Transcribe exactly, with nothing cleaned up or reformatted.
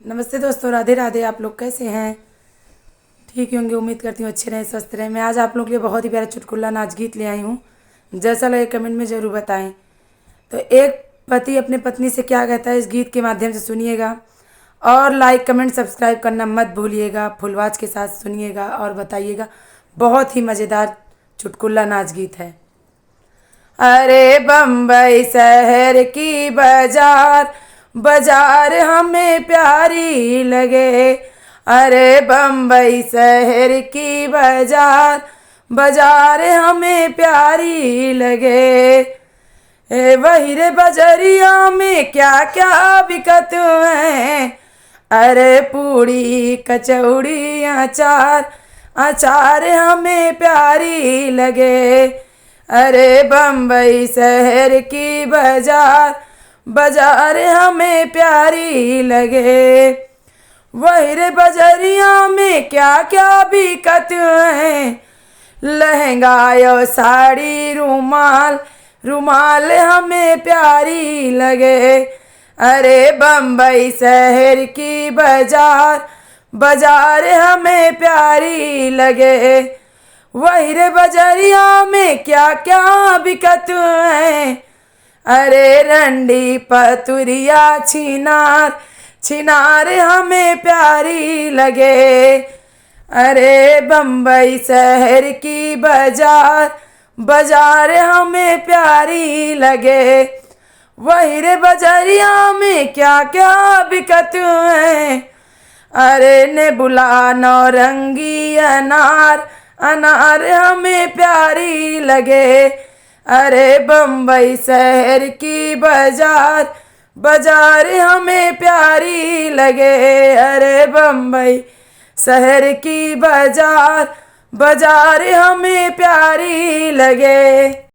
नमस्ते दोस्तों, राधे राधे। आप लोग कैसे हैं? ठीक ही होंगे, उम्मीद करती हूँ अच्छे रहें, स्वस्थ रहें। मैं आज आप लोग के लिए बहुत ही प्यारा चुटकुला नाच गीत ले आई हूँ। जैसा लगे कमेंट में ज़रूर बताएं। तो एक पति अपने पत्नी से क्या कहता है, इस गीत के माध्यम से सुनिएगा। और लाइक, कमेंट, सब्सक्राइब करना मत भूलिएगा। फुलवाच के साथ सुनिएगा और बताइएगा। बहुत ही मज़ेदार चुटकुला नाच गीत है। अरे बम्बई शहर की बाजार, बाजार हमें प्यारी लगे। अरे बम्बई शहर की बाजार, बाजार हमें प्यारी लगे। ए वही रे बजरिया में क्या क्या बिकत है। अरे पूड़ी, कचौड़ी, अचार, अचार हमें प्यारी लगे। अरे बम्बई शहर की बाजार, बाजार हमें प्यारी लगे। वही रे बजरिया में क्या क्या बिकत है। लहंगा और साड़ी, रुमाल, रुमाल हमें प्यारी लगे। अरे बम्बई शहर की बाजार, बाजार हमें प्यारी लगे। वही रे बजरिया में क्या क्या बिकत है। अरे रंडी, पतुरिया, छिनार, छिनार हमें प्यारी लगे। अरे बम्बई शहर की बाजार, बाजार हमें प्यारी लगे। वही रे बजरिया में क्या क्या बिकत है। अरे नेबुला, नौरंगी, अनार, अनार हमें प्यारी लगे। अरे बम्बई शहर की बाजार, बाजार हमें प्यारी लगे। अरे बम्बई शहर की बाजार, बाजार हमें प्यारी लगे।